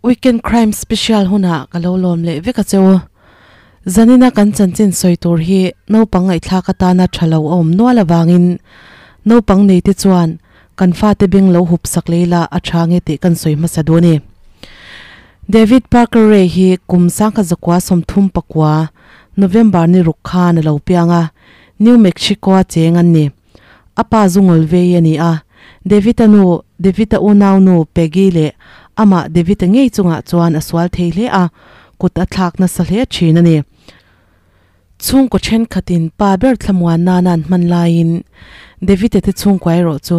Weekend Crime Special hunah ka lo lawm leh vek a che u. Zanina kan chanchin sawi tur hi naupang ngaihthlak atana tha lo a awm nual avangin naupang neite chuan kan fate beng lo hup sak lei la a tha nge tih kan sawi hmasa duh a ni. David Parker Ray hi kum 1939 November ni ruk khan a lo piang a, New Mexico-a cheng an ni. A pa zu ngawl vei a ni a, David-a nu, David-a unaunu Peggy leh amah David-a ngei chungah chuan a sual thei hle a, kut a thlak nasa hle thin a ni. Chhungkaw thenkhatin pa ber thlamuan nana an hman laiin David-a te chhungkua erawh chu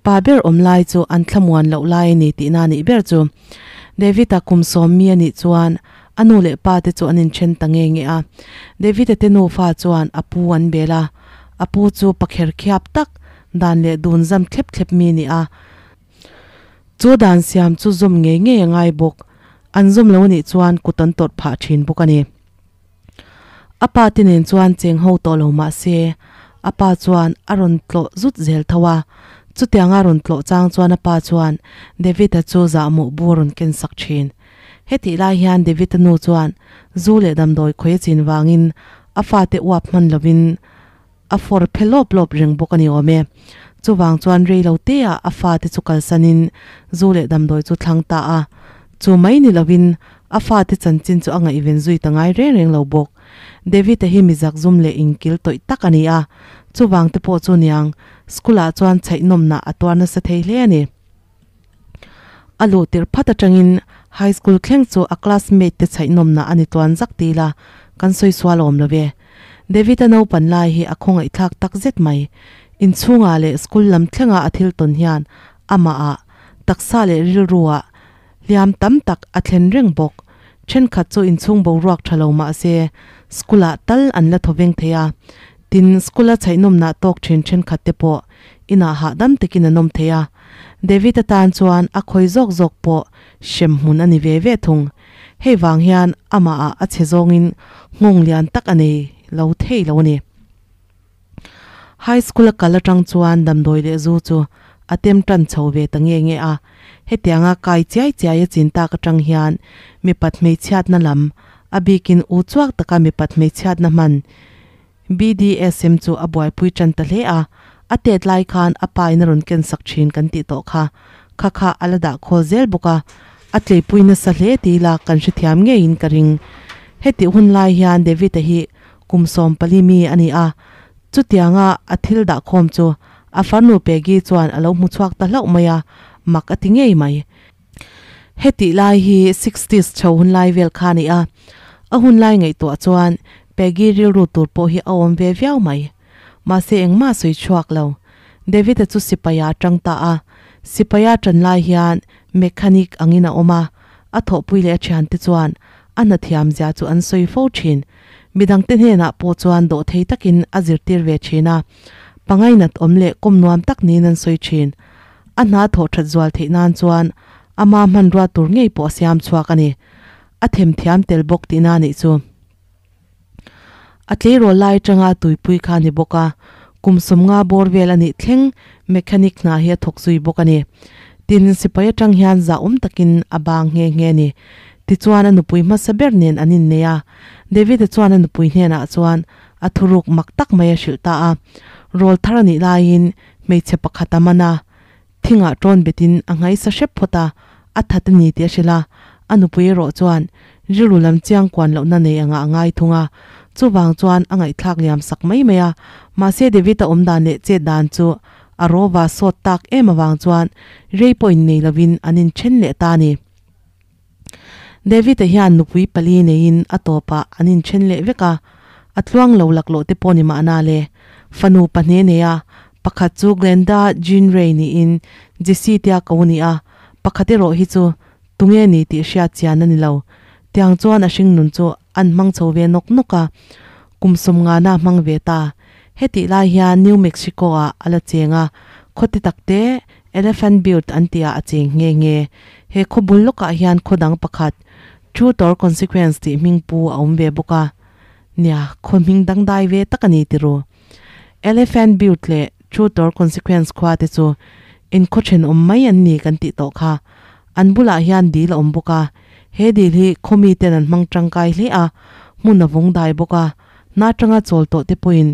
pa ber awm lai chu an thlamuan loh lai a ni tihna a nih ber chu. David-a kum sawm mi a nih chuan a nu leh pa te chu an inthen ta nge nge a. David-a te nufa chuan a pu an bel a, A pu chu pakher khiap tak, dan leh dun zam thlep thlep mi ni a. Chu dan siam chu zawm ngei ngei a ngai bawk. An zawm lo anih chuan kut an tawrh phah thin bawk a ni. A pa te nen chuan cheng ho tawh lo mah se, a pa chuan a rawn tlawh zut zel tho a. Chutianga rawn tlawh chang chuan a pa chuan David-a chu zahmawh bu a rawn ken sak thin. Hetih lai hian David-a nu chuan zu leh damdawi khawi a chin vangin a fate uap hman lovin a fawr phe lawp lawp reng bawk a ni awm e. Chuvang chuan rei lo te ah a fate chu kalsanin zu leh damdawi chu thlang ta a. Chu mai ni lovin a fate chanchin chu a ngaihven zui ta ngai reng reng lo bawk. David-a hi mizak zum leh inkil tawih tak a ni a, chuvang te pawh chu niang school ah chuan chhaihnawmnah a tuar nasa thei hle a ni. A luh tirh phat atangin high school thleng chu a classmate te chhaihnawmna a ni tuan zak ti ila kan sawi sual awm lo ve. David-a naupan lai hi a khawngaihthlak tak zet mai. Inchhungah leh school lam thlenga a thil tawn hian amahah, taksa leh rilruah hliam tam tak a thlen reng bawk. Thenkhat chu inchhung boruak tha lo mah se school-ah tal an la thawveng thei a. Tin, school-a chhaihnawmnah tawk thin thenkhat te pawh inah hahdam takin an awm thei a. David atan chuan a khawi zawk zawk pawh hrem hmun a ni ve ve thung. Hei vang hian amahah a chhe zawngin nghawng lian tak a nei lo thei lo a ni. High school a kal atang chuan damdawi leh zu chu a tem tan chho ve ta nge nge a. Hetianga kai chiai chiai a chin tak atang hian mipat hmeichhiatna lam, a bikin u chuak taka mipat hmeichhiatna hman BDSM chu a buaipui tan ta hle a, a tet lai khan a pa in a rawn ken sak thin kan tih tawh kha. Kha kha a la dah khawl zel bawk a, a tleipui nasa hle ti ila kan hrethiam ngeiin ka ring. Hetih hun lai hian David-a hi kum 14 mi a ni a, chutianga a thil dah khawm chu a farnu Peggy chuan a lo hmu chhuak ta hlauh mai a, mak a ti ngei mai. Hetih lai hi sixties chho hun lai vel kha a ni a, a hun lai ngaihtuah chuan Peggy rilru tur pawh hi a awm ve viau mai. Mahse engmah a sawi chhuak lo. David-a chu sipaia a tang ta a, sipaia tan lai hian mechanic angin a awm a, a thawhpui leh a thiante chuan a hna thiam zia chu an sawi fo thin. Midangte hnenah pawh chuan dawhthei takin a zirtir ve thin a, pangainat awm leh kawm nuam tak niin an sawi thin. A hna thawh that zual theih nan chuan ama hmanrua tur ngei pawh a siam chhuak a ni. A themthiam tel bawk tihna a nih chu. A tleirawl lai atanga tuipui kha a ni bawk a, kum 50 bawr vel a nih thleng mechanic hna hi a thawk zui bawk a ni. Tin, sipai atang hian zahawm takin a bang nghe nghe a ni. Tichuan a nupui hmasa ber nen an innei a, David-a chuan a nupui hnenah chuan a thuruk mak tak mai a hrilh ta a. Rawl thar a nih laiin Hmeichhe pakhat a man a, thingah ṭawn betin a nghaisa hrep phawt a, a that a ni tih a hrilh a, a nupui erawh chuan rilru lam chiang kuan lohna nei angah a ngai thung a, chuvang chuan a ngaihthlak liam sak mai mai a, mahse David-a awm dan leh chet dan chu a rawva sawt tak em avang chuan rei pawh innei lovin an inṭhen leh ta a ni. David-a hian nupui pali neiin a tawpah an inṭhen leh vek a, a tluang lo laklawh te pawh ni mahna le. Fanu pahnih a nei a, pakhat chu Glenda Jean Ray niin Jessie tia ko a ni a, pakhat erawh hi chu tunge ni tih hriat chian a ni lo. Tiang chuan a hringnun chu an hmang chho ve nawk nawk a, kum 50 a hmang ve ta. Hetih lai hian New Mexico-ah a la cheng a, khawti takte Elephant Butte an tihah a cheng nghe nghe. He khaw bul lawkah hian khaw dang pakhat, Truth or Consequence tih hming pu a awm ve bawk a. Nia, khaw hming dangdai ve tak a ni tiru. Elephant Butte leh Truth or Consequence khua te chu inkhaw thenawm mai an ni kan tih tawh kha. An bulah hian dil a awm bawk a he dil hi khaw mi ten an hmang tangkai hle a hmun a vawng dai bawk a hna tanga chawl tawh te pawhin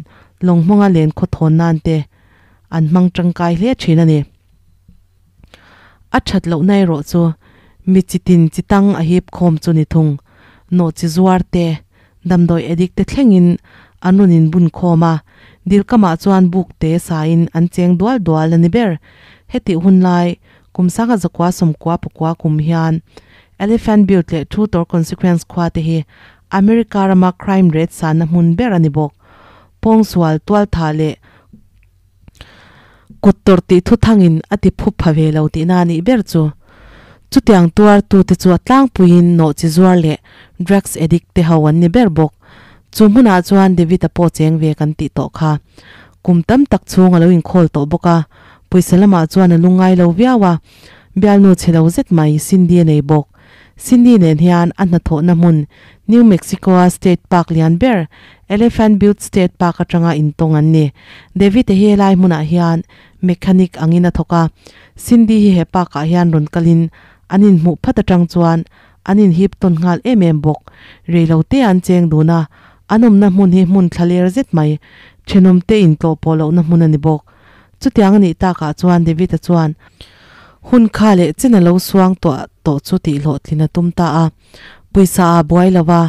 lawng hmanga len khaw thawn nan te an hmang tangkai hle thin a ni. A that loh na erawh chu mi chi tin chi tang a hip khawm chu ni thung. Nawh chi zuar te, damdawi addict te thlengin an rawn in bun khawm a, dil kamah chuan buk te sain an cheng dual dual a ni ber. Hetih hun lai kum sangha zakua sawmkua pakua kum hian Elephant Butte leh Truth or Consequence khua te hi America rama crime rate sanna hmun ber a ni bawk. Pawngsual, tualthah leh Kut tawrh tih thu thangin a ti phup pha ve lo tihna a nih ber chu. Chutiang tuartute chu a tlangpuiin nawhchi zuar leh drugs addict te ho an ni ber bawk. Chu hmunah chuan David-a pawh cheng ve kan tih tawh kha. Kum tam tak chhung a lo inkhawl tawh bawk a, pawisa lamah chuan a lungngai lo viau a, bialnu chhe lo zet mai Cindy a nei bawk. Cindy nen hian a hnathawhna hmun New Mexico-a state park lian ber Elephant Butte State Park atanga intawng an ni. David-a hi helai hmunah hian mechanic angin a thawk a, Cindy hi he park-ah hian rawn kalin an inhmuh phat atang chuan an inhip tawn nghal em em bawk. Reilo te an cheng dun a, an awmna hmun hi hmun thla ler zet mai, thenawmte intlawh pawh lohna hmun a ni bawk. Chutiang a nih takah chuan David-a chuan hun kha leh chen a lo suang tuah tawh chu tihhlawhtlin a tum ta a. Pawisa a buai lo va,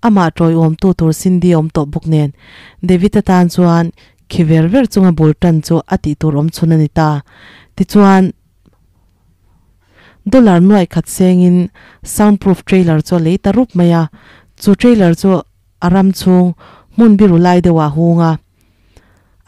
amah tawiawmtu tur Cindy a awm tawh bawk nen David-a tan chuan khi ver ver chunga bul tan chu a tih tur awm chhun a ni ta. Tichuan, dollar nuaih khat sengin soundproof trailer chu a lei ta rup mai a, chu trailer chu a ram chhung hmun biru lai deuhah a hung a.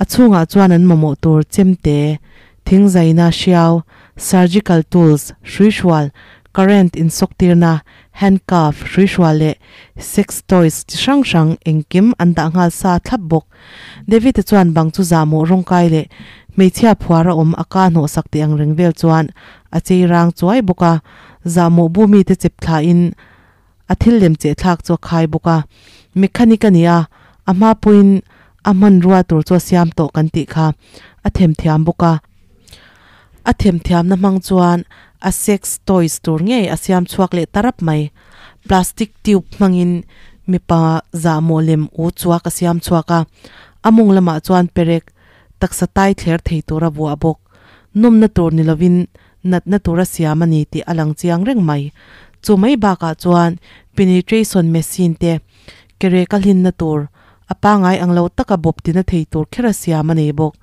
A chhungah chuan an mamawh tur chemte, thingzaina hriau, surgical tools, hruihrual, current insawktirna, handcuff, hruihrual leh sex toys chi hrang hrang engkim an dah nghal sa thlap bawk. David-a chuan bang chu zahmawh rawngkai leh hmeichhia phuar a awm a ka hnawhsak tih ang reng vel chuan a chei rang chuai bawk a, zahmawh bu mite chep thlain A thil lem cheh thlak chu a khai bawk a, mechanic a ni a, a hma pawhin a hmanrua tur chu a siam tawh kan tih kha a themthiam bawk a. A themthiamna hmang chuan a sex toys tur ngei a siam chhuak leh ta rap mai. Plastic tube hmangin mipa zahmawh lem u chuak a siam chhuak a, a mawng lamah chuan perek taksa tai thler thei tur a vuah bawk. Nawmna tur ni lovin natna tura siam a ni tih a lang chiang reng mai. Chu mai bakah chuan penetration machine te ke rek a hlinna tur, a pangai ang lo taka bawp tina thei tur khera siam a nei bawk.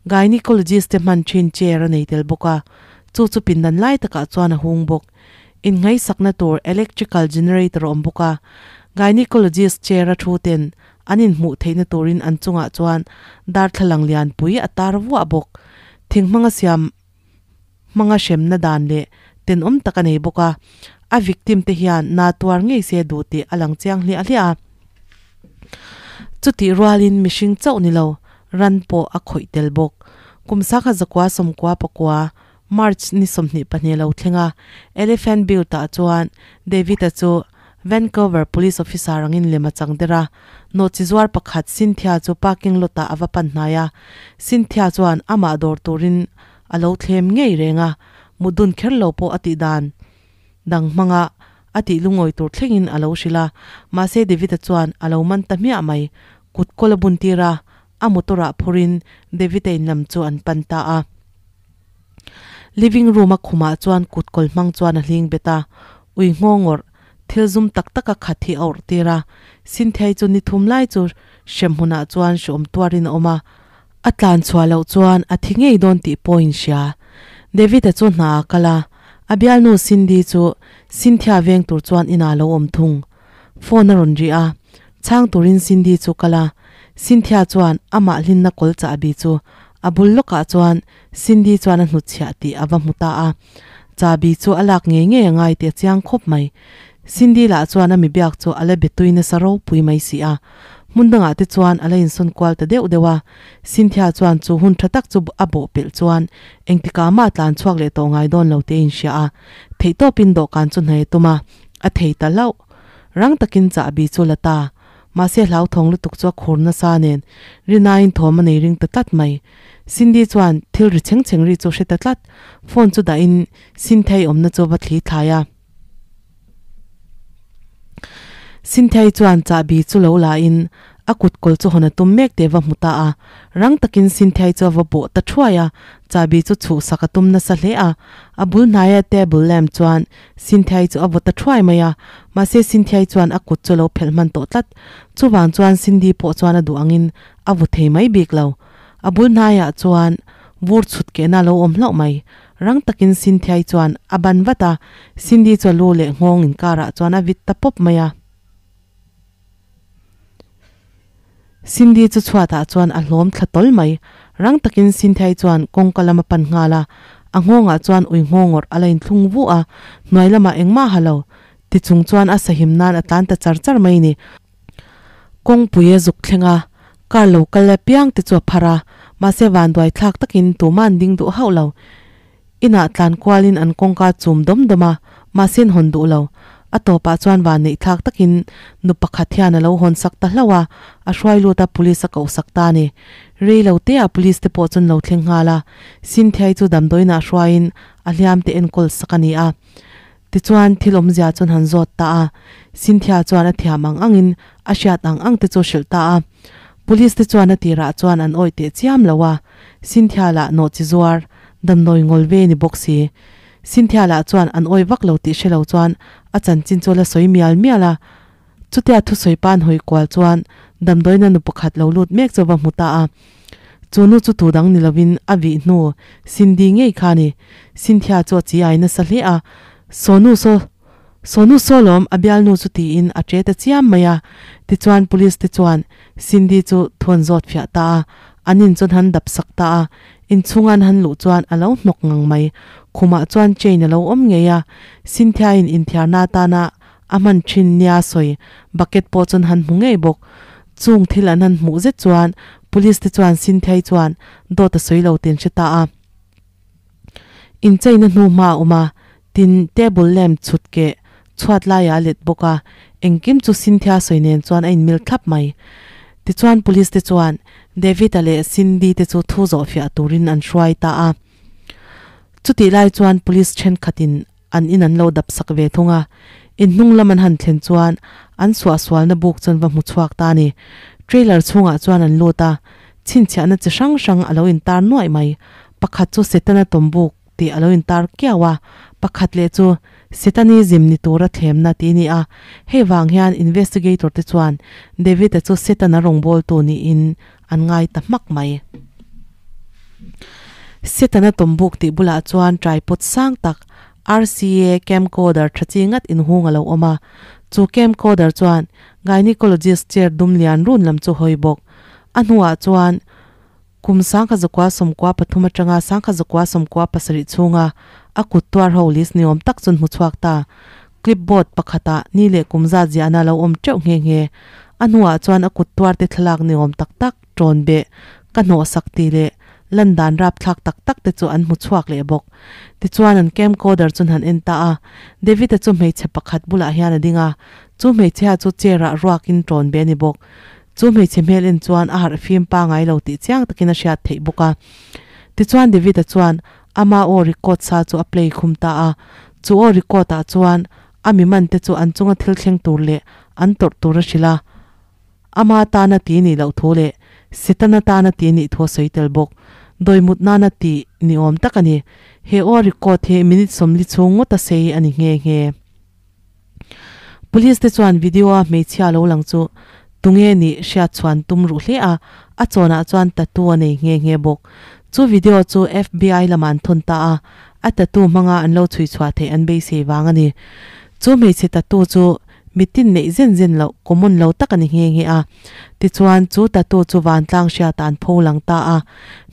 Gynecologist te hman thin chair a nei tel bawk a, chu chu pindan lai takah chuan a hung bawk. Inngaihsakna tur electrical generator a awm bawk a, gynecologist chair a thu ten an inhmuh theihna turin an chungah chuan darthlalang lianpui a tar vuah bawk. Thing hmanga siam hmanga hremna dan leh tenawm tak a nei bawk a, a victim te hian na tuar ngei se duh tih a lang chiang hliah hliah a. Chutih rualin mihring chauh ni lo, ran pawh a khawih tel bawk. Kum sangha zakua sawmkua pakua March ni 22 lo thleng a, Elephant Butte-ah chuan David-a chu Vancouver Police Officer angin lem a chang der a, nawhchi zuar pakhat Cynthia chu parking lot-ah a va pan hnai a. Cynthia chuan amah dawr turin a lo thlem ngei reng a, mut dun kher lo pawh a tih dan dang hmanga a tih lungawi tur thlengin a lo hrilh a, mahse David-a chuan a lo man ta hmiah mai, kut kawl a bun tir a, a motor-ah phurin David-a in lam chu an pan ta a. Living room a khumah chuan kut kawl hmang chuan a hling bet a, ui nghawngawrh, thil zum tak tak a khat hi a awrh tir a. Sinthei chu ni thum lai chu hrem hmunah chuan hreawm tuarin a awm a, a tlan chhuah loh chuan a thi ngei dawn tih pawh a inhria. David-a chu hna a kal a, a bialnu Cindy chu Cynthia veng tur chuan inah a lo awm thung. Phone a rawn ri a, chhang turin Cindy chu kal a, Cynthia chuan amah hlinna kawl chahbi chu a bul lawkah chuan Cindy chuan a hnutchhiah tih a va hmu ta a, chahbi chu a lak ngei ngei a ngai tih a chiang khawp mai. Cindy lah chuan a mi biak chu a la be tui nasa ropui mai si a, hmun dangah te chuan a la insawn kual ta deuh deuh a. Cynthia chuan chu hun tha tak chu a bawh pelh chuan engtikah mah tlan chhuak leh tawh ngai dawn lo tih a inhria a, theihtawpin dawhkan chu hnaih a tum a, a thei ta hlauh. Rang takin chahbi chu la ta. Mahse hlauthawng lutuk chu a khur nasa nen rinaiin thawm a nei ring ta tlat mai. Cindy chuan thil ri chheng chheng ri chu a hre ta tlat. Phone chu dahin Cynthia-i awmna chu a va thli thlai a. Cynthia-i chuan chahbi chu lo la in a kut kawl chu hawn a tum mek teh va hmu ta a. Rang takin Cynthia-i chu a va bawh ta thuai a, chahbi chu chhuhsak a tum nasa hle a. A bul hnaia table lamp chuan Cynthia-i chu a vaw ta thuai mai a, mahse Cynthia-i chuan a kut chu a lo phelh hman tawh tlat. Chuvang chuan Cindy pawh chuan a duh angin a vaw thei mai bik lo. A bul hnaiah chuan vur chhut kehna a lo awm hlauh mai. Rang takin Cynthia-i chuan a ban vat a, Cindy chu a lu leh nghawng inkarah chuan a vit ta pawp mai a. Cindy chu chhuatah chuan a hlawm thla tawl mai. Rang takin Cynthia-i chuan kawngka lam a pan nghal a, a nghawngah chuan ui nghawngawrh a la inthlung vu a, hnuai lamah engmah ha lo. Ti chung chuan a sahim nan a tlan ta char char mai ni. Kawngpui a zuk thleng a, car lo kal apiang te chu a phar a, mahse vanduai thlak takin tumah an ding duh hauh lo. Inah tlan kualin an kawngka chum dawm dawm a, mahse an hawn duh lo. A tawpah chuan van neih thlak takin nu pakhat hian a lo hawn sak ta hlauh a, a hruai lut a police a koh sak ta a ni. Rei lo teah police te pawh chu an lo thleng nghal a, Cynthia-i chu damdawiinah hruaiin a hliam te enkawl sak a ni a. Tichuan thil awmzia chuan han zawt ta a, Cynthia chuan a thiam ang angin a hriat ang ang te chu a hrilh ta a. Police te chuan a tirah chuan an awih teh chiam lo a, Cynthia lah nawhchi zuar, damdawi ngawl ve ni bawk si. Cynthia lah chuan an awih vak lo tih hre lo chuan a chanchin chu a la sawi mial mial a. Chutia thusawi pa an hawi kual chuan damdawina nu pakhat lo lut mek chu a va hmu ta a. Chu nu chu tu dang ni lovin a vih hnu Cindy ngei kha a ni. Cynthia chu a chi ai nasa hle a, Saw nu saw, saw nu saw lawm a bialnu chu tiin a che ta chiam mai a. Tichuan police te chuan Cindy chu thu an zawt fiah ta a, an in chuan han dap sak ta a. Inchhunga an han luh chuan a lo hnawk ngang mai. Khumah chuan chain a lo awm ngei a, Cynthia-in inthiarna atana A hman thin nia sawi bucket pawh chuan han hmu ngei bawk. Chung thil an han hmuh zet chuan police te chuan Cynthia-i chuan dawt a sawi lo tih an hre ta a. Incheina hnu hma a awm a, tin table lamp chhut keh chhuat laiah a let bawk a, engkim chu Cynthia sawi nen chuan a inmil thlap mai. Tichuan police te chuan David-a leh Cindy te chu thu zawh fiah turin an hruai ta a. Chutih lai chuan police thenkhatin An in an lo dap sak ve thung a, in hnung lam an han thlen chuan an suahsualna buk chuan va hmu chhuak ta a ni. Trailer chhungah chuan an lut a, chhinchhiahna chi hrang hrang a lo intar nuaih mai. Pakhat chu Setana tawmbuk tih a lo intar kiau a, pakhat leh chu Setanism ni tura thlemna tih a ni a. Hei vang hian investigator te chuan David-a chu Setana rawngbawltu niin an ngai ta hmak mai. Setana tawmbuk tih bulah chuan tripod sang tak RCA camcorder tha chi ngat inhung a lo awm a. Chu camcorder chuan gynecologist chair dum lian run lam chu hawi bawk. A hnuah chuan kum sangkha zakua sawmkua pathum atanga sangkha zakua sawmkua pasarih chhunga a kut tuar ho list ni awm tak chuan hmu chhuak ta. Clipboard pakhatah ni leh kum zat ziahna a lo awm teuh nghe nghe. A hnuah chuan a kut tuar te thlalak ni awm tak tak ṭawn beh ka hnawhsak tih leh lan dan rapthlak tak tak te chu an hmu chhuak leh bawk. Tichuan an camcorder chu han en ta a, David-a chu hmeichhe pakhat bulah hian a ding a, chu hmeichhia chu chair-ah ruakin ṭawn beh a ni bawk. Chu hmeichhe hmel en chuan a harh fim pangai lo tih chiang takin a hriat theih bawk a. Tichuan David-a chuan ama aw record sa chu a play khum ta a, chu aw record ah chuan a mi man te chu an chunga thil thleng tur leh an tawrh tur a hrilh a. Ama tana ti nih loh thu leh Setana tana ti nih thu a sawi tel bawk. Dawimut nana ti ni awm tak a ni. He aw record hi minute 40 chhung ngawt a sei a ni nghe nghe. Police te chuan video a hmeichhia lo lang chu tunge nih hriat chhuan tum ruh hle a, a chawnah chuan tattoo a nei nghe nghe bawk. Chu video chu FBI lamah an thawn ta a, a tattoo hmanga an lo chhui chhuah theih an beisei vang a ni. Chu hmeichhe tattoo chu mitin neih zen zen loh common lo tak a ni nghe nghe a. Tichuan chu tattoo chu vantlang hriatah an pho lang ta a,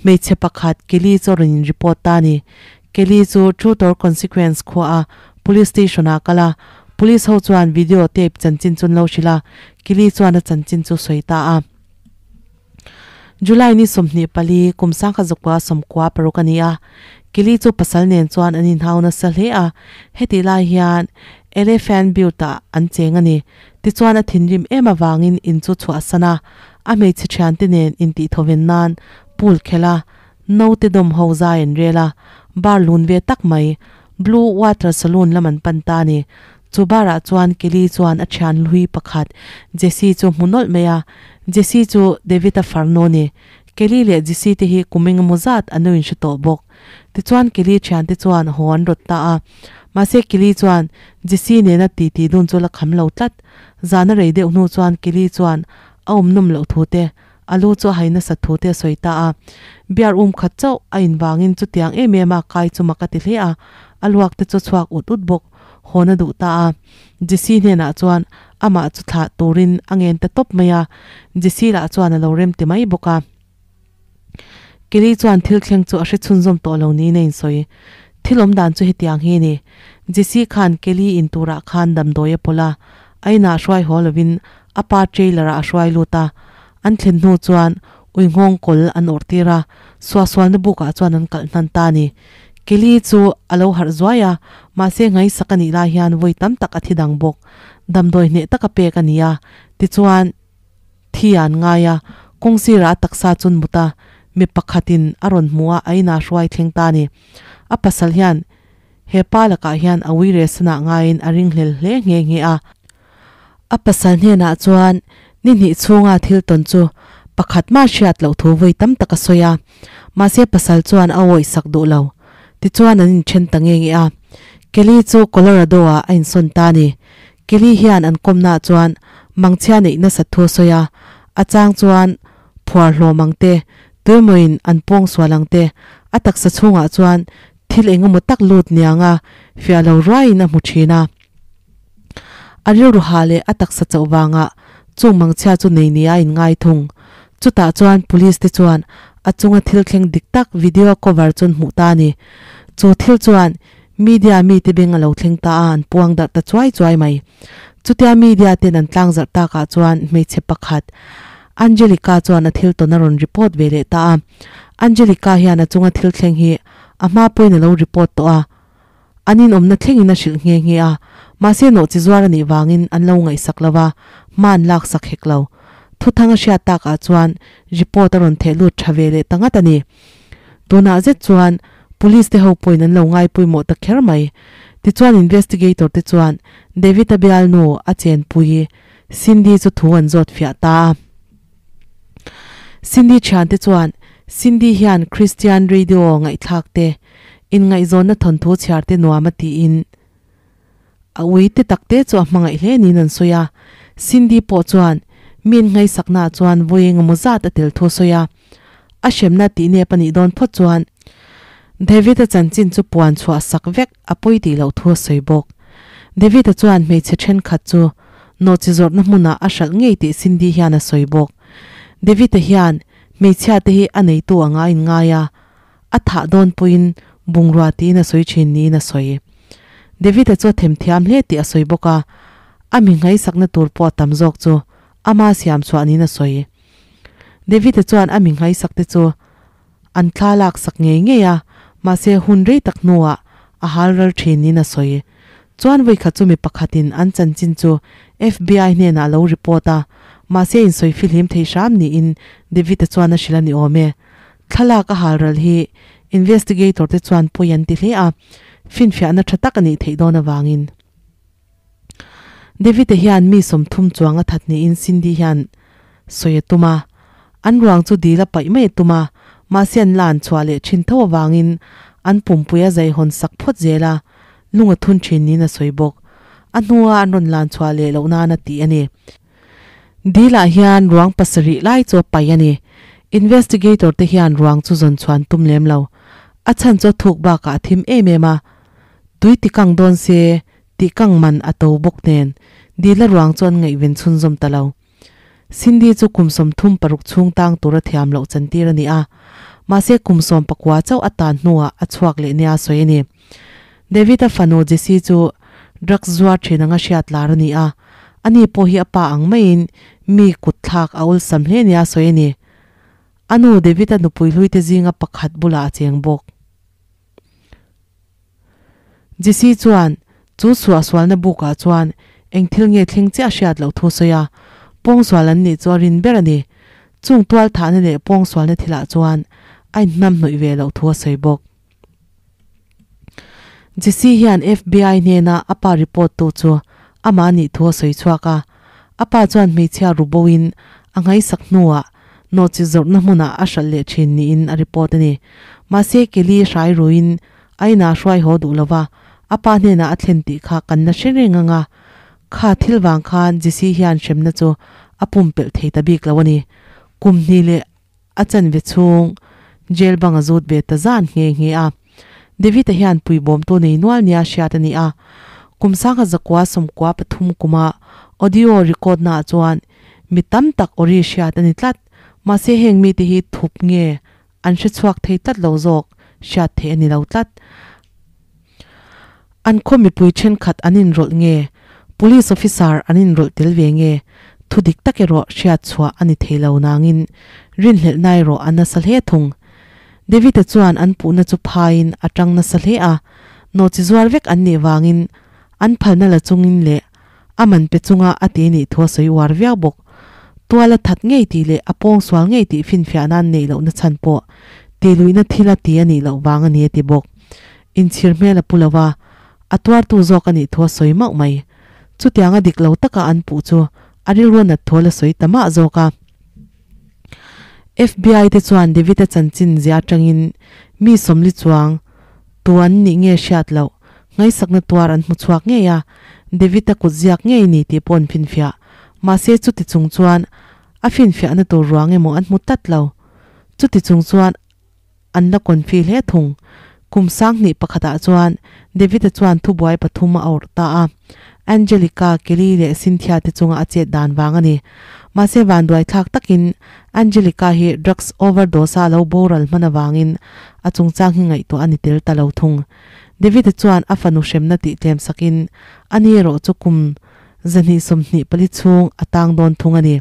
hmeichhe pakhat Kelly chu a rawn in report ta a ni. Kelly chu Truth or Consequence khua a Police Station ah kal a, Police ho chuan video tape chanchin chu an lo hrilh a, Kelly chuan a chanchin chu sawi ta a. July ni 24, kum sangkhat zakua 96 a ni a, Kelly chu pasal nen chuan an inhau nasa hle a, hetih lai hian Elephant Butte ah an cheng a ni. Tichuan a thinrim em avangin in chu chhuahsan a, a hmeichhe thiante nen intihthawven nan pool khelh a, naute dawm ho zai an rel a, bar lun ve tak mai, Blue Water Saloon lam an pan ta a ni. Chu bar ah chuan Kelly chuan a thian hlui pakhat Jesse chu hmu nawlh mai a, Jesse chu David-a farnu a ni. Kelly leh Jesse te hi kum engemaw zat an lo inhre tawh bawk. Tichuan Kelly thiante chuan haw an rawt ta a. Mahse Kelly chuan Jesse nena titi dun chu la kham lo tlat. Zana rei deuh hnu chuan Kelly chuan a awm nawm loh thu te, a lu chu a hai nasat thu te a sawi ta a. Beer um khat chauh a invangin chutiang em em a kai chu mak a ti hle a, a luak te chu a chhuak ut ut bawk. Hawn a duh ta a. Jesse hnenah chuan amah chu thlah turin a ngen ta tawp mai a, Jesse lah chuan a lo rem ti mai bawk a. Kelly chuan thil thleng chu a hre chhunzawm tawh lo niin a insawi. Thil awm dan chu hetiang hi a ni. Jesse khan Kelly in turah khan damdawi a pawlh a, a inah hruai haw lovin a pa trailer ah a hruai lut a. An thlen hnu chuan ui nghawng kawl an awrh tir a, suahsualna bukah chuan an kalh hnan ta a ni. Kelly chu a lo harh zuai a, mahse ngaihsak a nih lai hian vawi tam tak a thi dang bawk. Damdawi hneh taka pek a ni a, tichuan, Thi an ngai a, kawng sirah a taksa chun mut a, mi pakhatin a rawn hmu a, a inah hruai thleng ta a ni. A pasal hian he pa lakah hian a ui rehsanah ngaiin a ringhlel hle nghe nghe a. A pasal hnenah chuan ni hnih chhunga thil tawn chu pakhat mah hriat loh thu vawi tam tak a sawi a, mahse pasal chuan a awih sak duh lo. Tichuan an inthen ta nge nge a. Kelly chu Colorado-ah a insawn ta a ni. Kelly hian an kawmnaah chuan mangchhia neih nasat thu a sawi a, a chang chuan phuar hlawm ang te, tuimawiin an pawng sual ang te, a taksa chhungah chuan thil eng emaw tak lut nianga fiah lo ruaiin a hmu thin a. A rilru hah leh a taksa chauh vangah chung mangchhia chu nei nia a inngai thung. Chutah chuan police te chuan a chunga thil thleng dik tak video cover chu an hmuh ta a ni. Chu thil chuan Media mite beng a lo thleng ta a, an puang darh ta chuai chuai mai. Chutia media ten an tlang zarh takah chuan hmeichhe pakhat, Angelica chuan a thil tawn a rawn report ve leh ta a. Angelica hian a chunga thil thleng hi a hma pawhin a lo report tawh a, an inawmna thlengin a hrilh nghe nghe a, mahse nawhchi zuar a nih vangin an lo ngaihsak lo va, hma an laksak hek lo. Thuthang a hriat takah chuan report a rawn theh lut tha ve leh ta ngat a ni. Tunah zet chuan Police te ho pawhin an lo ngai pawimawh ta kher mai. Tichuan investigator te chuan David-a bialnu a chenpui Cindy chu thu an zawt fiah ta a. Cindy thiante chuan Cindy hian Christian radio ngaihthlak te, inngaihzawnna thawnthu chhiar te nuam a tiin a ui te tak te chu a hmangaih hle niin an sawi a. Cindy pawh chuan mi inngaihsaknaah chuan vawi engemaw zat a tel thu a sawi a. A hremna tih nep a nih dawn phawt chuan David-a chanchin chu puan chhuah sak vek a pawi tih loh thu a sawi bawk. David-a chuan hmeichhe thenkhat chu nawhchi zawrhna hmunah a hralh ngei tih Cindy hian a sawi bawk. David-a hian hmeichhia te hi a neitu anga a inngai a, a thah dawn pawhin bungrua tiin a sawi thin niin a sawi. David-a chu a themthiam hle tih a sawi bawk a, a mi nghaisakna tur pawh a tam zawk chu ama siam chhuah niin a sawi. David-a chuan a mi nghaisakte chu an thla laksak ngei ngei a, mahse hun rei tak hnuah a hal ral thin niin a sawi. Chuan vawikhat chu mi pakhatin an chanchin chu FBI hnenah a lo report a, mahse insawi fihlim thei hram niin David-a chuan a hrilh a ni awm e. Thlalak a hal ral hi investigator te chuan pawi an ti hle a, finfiahna tha tak a nih theih dawn avangin. David-a hian mi 30 chuang a that niin Cindy hian sawi a tum a, an ruang chu dil a paih mai a tum a, mahse an la an chhuah leh thin tho avangin an pumpui a zaihawn sak phawt zel a, lung a thun thin niin a sawi bawk. A hnua an rawn lan chhuah leh loh nan a ti a ni. Dil-ah hian ruang pasarih lai chu a paih a ni. Investigator te hian ruang chu zawn chhuan tum lem lo. A chhan chu a thuk bakah a thim em em a. Tui ti kang dawn se tih kang man a to bawk nen Dila ruang chu an ngaihven chhunzawm ta lo. Cindy chu kum 36 chhung tang tura thiam loh chantir a ni a, mahse kum 19 chauh a tan hnuah a chhuak leh nia sawi a ni. David-a fanu Jesse chu drugs zuar thin anga hriat lar a ni a, ani pawh hi a pa ang maiin mi kut thlak a awlsam hle nia sawi a ni. A nu David-a nupui hluite zinga pakhat bulah a cheng bawk. Jesse chuan chu suahsualna bukah chuan Eng thil nge thleng chiah hriat loh thu sawi a, pawngsual an nih chu a rin ber a ni. Chung tual thahna leh pawngsualna thilah chuan a inhnamhnawih ve loh thu a sawi bawk. Jesse hian FBI hnena a pa report tu chu amah nih thu a sawi chhuak a. A pa chuan hmeichhia ru boin a ngaisak hnuah nawhchi zawrhna hmunah a hralh leh thin niin a report a ni. Mahse Kelly hrai ruin a inah hruai haw duh lova a pa hnenah a thlen tih kha kan la hre reng ang a, kha thil vang khan Jesse hian hremna chu a pumpelh thei ta bik lo a ni. Kum hnih leh a chanve chhung jail bang a zut ve ta zan nghe nghe a. David-a hian puibawmtu nei nual nia hriat a ni a, kum sangha zakua sawmkua pathum kuma audio record naah chuan mi tam tak awri hriat a ni tlat. Mahse heng mite hi thup nge an hre chhuak thei tlat lo zawk hriat theih a ni lo tlat. An khaw mipui thenkhat an inrawlh nge Police officer an inrawlh tel ve nge thu dik tak erawh hriat chhuah a ni thei lo nangin rinhlelhna erawh a nasa hle thung. David-a chuan an puhna chu phaiin a tang nasa hle a, nawhchi zuar vek an nih vangin an phalna la chungin leh a man pe chunga a ti nih thu a sawi uar viau bawk. Tual a that ngei tih leh a pawngsual ngei tih finfiah nan neih lohna chhan pawh tihluihna thil a ti a nih loh vang a ni a ti bawk. Inchhir hmel a pu lo a, a tuartu zawk a nih thu a sawi mauh mai. Chutianga dik lo taka an puh chu a rilru nat thu a la sawi ta mah zawk a. FBI te chuan David-a chanchin zia atangin mi sawmli chuang tu an nih nge hriat loh ngaihsakna tuar an hmu chhuak ngei a, David-a kut ziak ngei ni tih pawh an finfiah. Mahse chuti chung chuan a finfiahna tur ruang emaw an hmu tlat lo. Chuti chung chuan an la confi hle thung. Kum sanghnih pakhatah chuan David-a chuan thubuai pathum a awrh ta a, Angelica, Kelly leh Cynthia te chunga a chet dan vang a ni. Mahse vanduai thlak takin Angelica hi drugs overdose-a lo boral hman avangin a chungchang hi ngaihtuah a ni tel ta lo thung. David-a chuan a fanu hremna tih tlem sakin ani erawh chu kum 224 chhung a tang dawn thung a ni.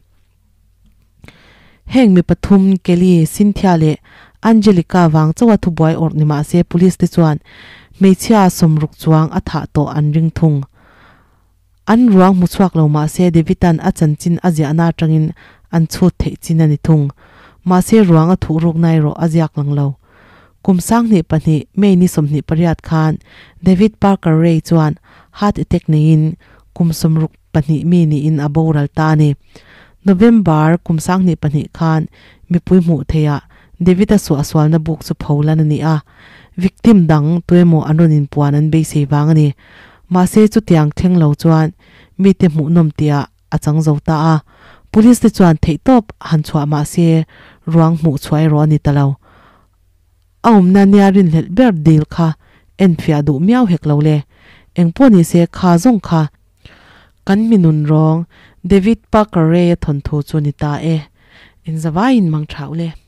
Heng mi pathum, Kelly, Cynthia leh Angelica vang chauha thubuai awrh ni mah se police te chuan hmeichhia sawmruk chuang a thah tawh an ring thung. An ruang hmu chhuak lo mah se David-a'n a chanchin a ziahna atangin an chhut theih chin a ni thung. Mahse ruang a thuh rukna erawh a ziak lang lo. Kum 22 May ni 28 khan David Parker Ray chuan heart attack neiin kum 60 pahnih mi niin a boral ta a ni. November kum 22 khan mipui hmuh theihah David-a suahsualna buk chu pho lan a ni a, victim dang tuemaw an rawn inpuan an beisei vang a ni. Mahse chutiang thleng lo chuan mite hmuhnawm tihah a chang zo ta a, police te chuan theihtawp han chhuah mahse ruang hmuh chhuah erawh a ni ta lo. A awmna nia rinhlelh ber dil kha enfiah duh miau hek lo le. Engpawh nise kha zawng kha kan mi nun rawng David Parker Ray-a thawnthu chu ni ta e. Inzavaiin mang tha u le.